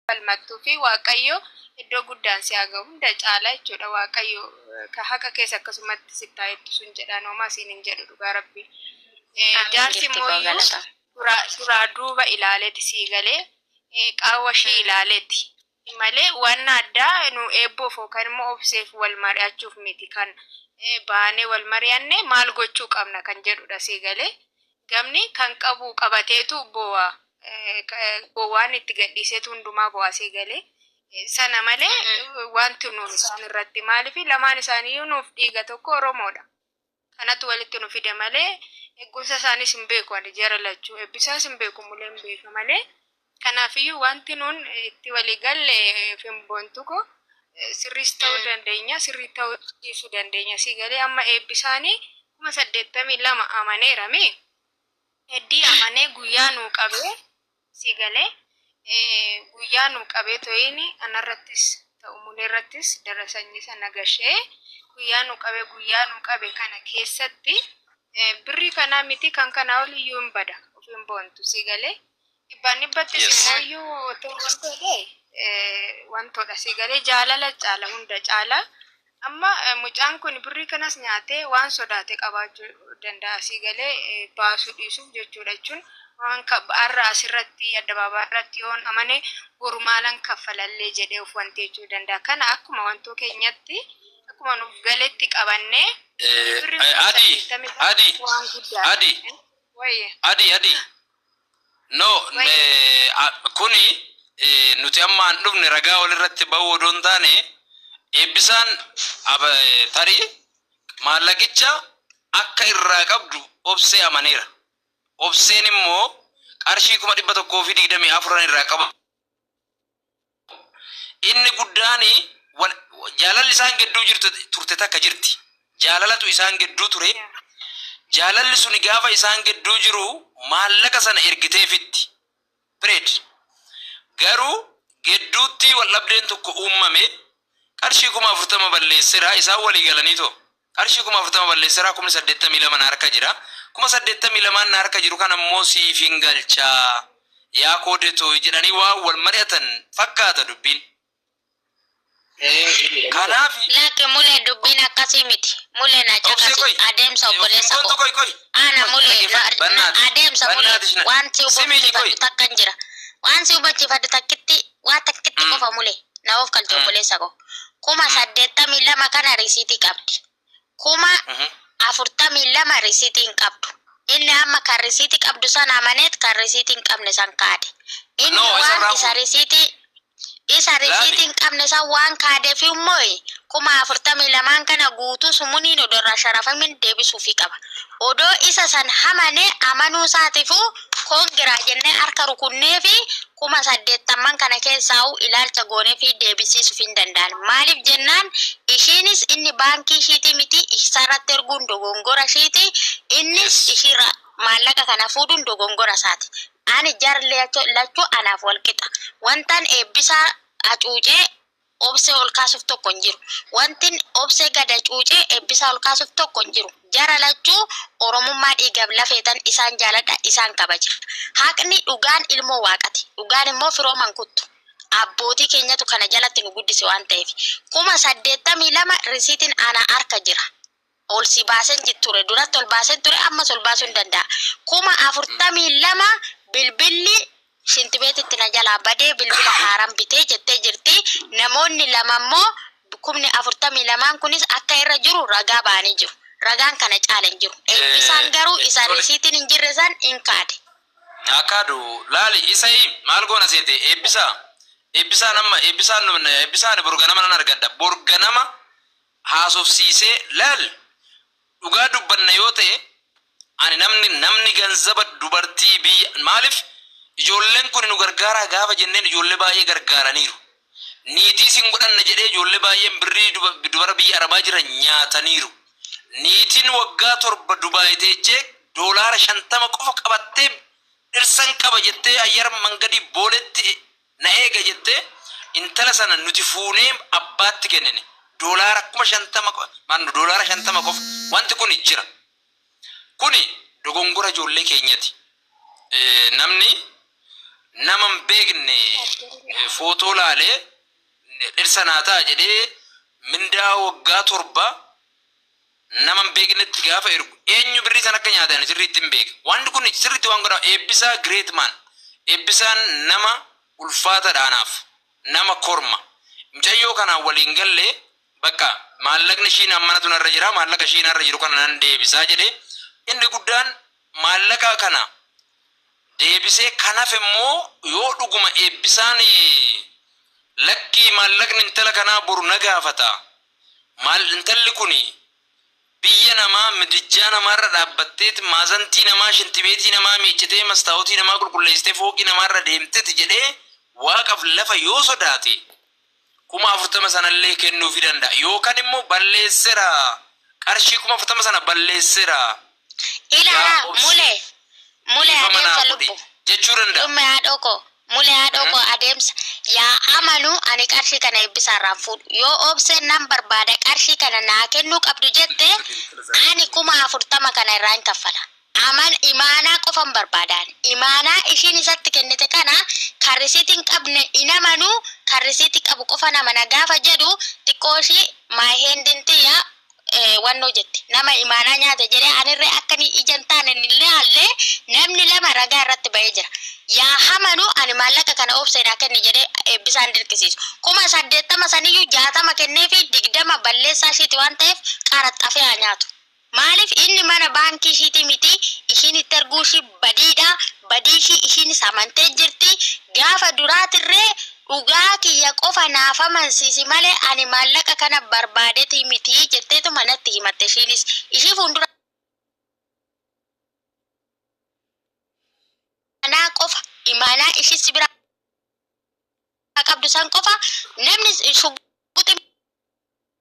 Falmattuu fi Waaqayyo iddoo guddaan si haa ga'u hunda caalaa jechuudha. Waaqayyo ka haqa keessa akkasumatti sitti haa eebbisun jedhaan, homaa siin hin jedhu, dhugaa Rabbi. Amiin. Jaarsi Gifti immoo koo iyyuu galata. duraa duuba ilaaleeti sii galee, qaawwa ishii ilaaleeti malee waan addaa nu eebboof yookaan immoo obseef wal mari'achuuf miti. Kan baanee wal mari'anne maal gochuu qabna kan jedhudha sii galee. Gamni kan qabu qabateetu boo'a, gowwaan itti gadhiiseetu hundumaa bo'aa sii galee. Sana malee wanti nuun isaan irratti, maaliif lamaan isaaniiyyuu nuuf dhiiga tokko, Oromoodha. Kanatu walitti nu fide malee eegumsa isaanis hin beeku ani, jara lachuu eebbisaas hin beeku, mulee hin beeka malee. Kanaafiyyuu wanti nuun itti walii galle finboontuko sirriis ta'uu dandeenya, sirrii ta'uu dhiisuu dandeenya sii galee. Amma eebbisaanii 82,000 amaneerami heddii amanee guyyaa nuu qabee sii galee, guyyaa nuu qabee to'iin anarrattis ta'u muleerrattis darasanyii sana gashee guyyaa nuu qabe. Guyyaa nuu qabe kana keessatti birrii kanaa miti, kan kanaa ol iyyuu hin bada ofiin boontu sii galee. Dhibbaan dhibbattis immoo iyyuu otoo wantoo wantoodha sii galee, jaalala caala, hunda caala. Amma mucaan kun birrii kanas nyaatee waan sodaate qabaachuu danda'a sii galee, baasuu dhiisuuf jechuudha. Jechuun waan har'a asirratti addabaabaa irratti yoon amane boru maalan kaffalallee jedhee of wanti jechuu danda'a. Kana akkuma wantoo keenyatti, akkuma nuuf galetti qabannee birrii kuma Adi, saddeettamii Adi, waan guddaadha. Adi, Wayye. Adi, Adi. No, Wayye. Kuni nuti amma an dhufne ragaa walirratti ba'uu odoo hin taane, eebbisaan tarii maallaqicha akka irraa qabdu obsee amaneera. Obseen immoo qarshii 124,000 irraa qaba. Inni guddaan jaalalli isaan gidduu jirtu turte takka jirti. Jaalalatu isaan gidduu ture. Jaalalli suni gaafa isaan gidduu jiru maallaqa sana ergiteefitti. Pireed. Garuu gidduutti wal dhabdeen tokko uumame, qarshii 40,000 balleesseera isaan walii galanii too. Qarshii 40,000 balleesseera, 82,000 na harka jira. 82,000 na harka jiru kana immoo siif hin galchaa. Yaa koodetoo jedhanii waan wal mari'atan fakkaata dubbiin. Kanaaf Lakki mule, dubbiin akkasii miti. Mule, na Obsee, caqasi. qoy. Adeemsa, obboleessa Finboontu koo. qoy qoy. Ana Qoy, mule dhaggeeffadhu. Bannaati. adeemsa mule Bannaati shina. waan si Simiini qoy. hubachiifadhu takka hin jira. Waan si hubachiifadhu takkitti, waa takkitti qofa mule na of kalche, obboleessa koo. 82,000 kana risiitii qabdi. 42,000 risiitii hin qabdu. Inni amma kan risiitii qabdu sana amaneet kan risiitii hin qabne san kaade. Inni No, waan isarraa isa risiitii isa Laali. risiitii hin qabne san waan kaadeef immoo 42,000 kana guutuu sumuuniin odoo irraa sharafamin deebisuufii qaba. Odoo isa san hamanee amanuu isaatiifuu congra jennee harka rukunnee fi 80,000 kana keessaa'u ilaalcha goonee fi deebisiisuuf hin danda'an. Maaliif jennaan, ishiinis inni baankii ishiitii miti isarratti erguun dogongora ishiiti. Innis ishiirra maallaqa kana fuudhuun dogongora isaati. Ani jarri lachuu anaaf wal qixa. Wantan eebbisaa hacuucee obsee ol kaasuuf tokko hin jiru. Wantin obsee gad hacuucee eebbisaa ol kaasuuf tokko hin jiru. Jara lachuu Oromummaa dhiigaaf lafeetan isaan jaaladha, isaan kabaja. Haqni dhugaan ilmoo waaqati. Dhugaan immoo firooman kuttu. Abbootii keenyatu kana jalatti nu guddise waan ta'eef. 82,000 risiitiin ana harka jira. Ol si baaseen ture, duratti ol baaseen ture, ammas ol baasuu hin danda'a. 42,000 bilbilli shintibeetitti na jalaa badee bilbila haaraan bitee jettee jirti. Namoonni lama immoo 42,000 kunis akka irra jiru ragaa ba'anii jiru. Ragaan kana caala hin jiru. Eebbisaan garuu isa risiitiin hin jirre san hin kaade. Akaadu laali, isayi maal goona seete, eebbisaa eebbisaan amma eebbisaan eebbisaan borganama nan argadha, borganama haasofsiisee. Laal, dhugaa dubbanna yoo ta'e, ani namni ganzaba dubartii biyya, maaliif ijoolleen kun nu gargaaraa gaafa jenneen ijoollee baay'ee gargaaraniiru. Niitii sin godhanna jedhee ijoollee baay'een birrii dubara biyya Arabaa jiran nyaataniiru. Niitiin waggaa 7 Dubaay teechee $50 qofa qabattee dhirsan qaba jettee ayyar mangadii booletti na eega jettee intala sana nuti fuunee abbaatti kennine. $50,000, maanno $50 qofa. Wanti kun jira. Kuni dogongora ijoollee keenyati. Namni Nama hin beekne footoo laalee dhirsa naa ta'a jedhee mindaa waggaa 7 nama hin beeknetti gaafa ergu eenyu birrii sana akka nyaate ani sirriitti hin beeka. Wanti kun sirriitti waan godhamu Eebbisaa great man. Eebbisaan nama ulfaatadha anaaf. Nama korma. Mucayyoo kanaan waliin galle bakka maallaqni ishiin hammanatu narra jira, maallaqa ishiin narra jiru kana nan deebisaa jedhee inni guddaan maallaqa kana deebisee kan hafe immoo yoo dhuguma Eebbisaan lakkii maallaqni intala kanaa boru na gaafata maal intalli kuni biyya namaa midijjaa namaarra dhaabbatteet maazantii namaa shintibeetii namaa miiccitee mastaawotii namaa qulqulleessitee fooqii namaarra deemteti jedhee waaqaf lafa yoo sodaate 40,000 sanallee kennuufii danda'a. Yookaan immoo balleessera qarshii 40,000 sana balleessera yaa Ilaa obsi mule mule dhiifama naa adeemsa godhi lubbu. jechuu danda'a. Dhumme haadhoo koo mule haadhoo koo adeemsa yaa amanu ani qarshii kana eebbisaarraan fuudhu yoo obseen nan barbaada qarshii kana naa kennuu qabdu jette ani 40,000 kana irraa hin kaffala. Aman imaanaa qofan barbaada ani. Imaanaa ishiin isatti kennite kana kan risiitii hin qabne hin amanu kan risiitii qabu qofan amana gaafa jedhu xiqqoo ishii my handin tiyya wannoo jetti. Nama imaanaa nyaate jedhee anirree akka inni ija hin taane hin ilaalle namni lama ragaa irratti bahee jira. Yaa hamanu ani maallaqa kana obseedhaa kenni jedhee eebbisaan dirqisiisu. 80,000 saniyyuu 60 kenneefi 20 balleessaa ishiiti waan ta'eef qaraxxafee haa nyaatu. Maaliif inni mana baankii ishiitii miti ishiin itti erguu ishii badiidha badii ishii ishiinis amantee jirti gaafa duraatirree dhugaa kiyya qofa naaf amansiisi malee ani maallaqa kana barbaadetii miti jetteetuma natti himatte ishiinis ishii fuuldura imaanaa qofa imaanaa ishii si bira qabdu san qofa namni shugguxii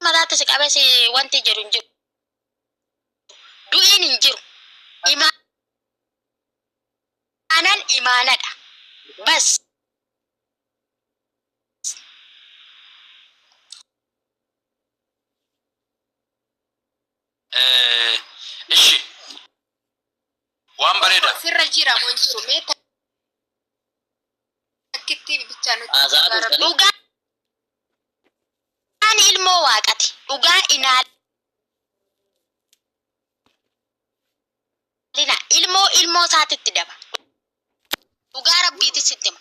mataatti si qabee si wanti jedhu hin jiru. Du'iin hin jiru. Imaanan imaanadha. Bas. Ishi waan bareeda. Sirra jira moo hin jiru mee takkitti bichaa nutti Haasaa dhugaa rabbi. turtanii. Dhugaan ilmoo waaqati. Dhugaa inaalina. Ilmoo ilmoo isaatitti daba. Dhugaa rabbiiti sitti hima.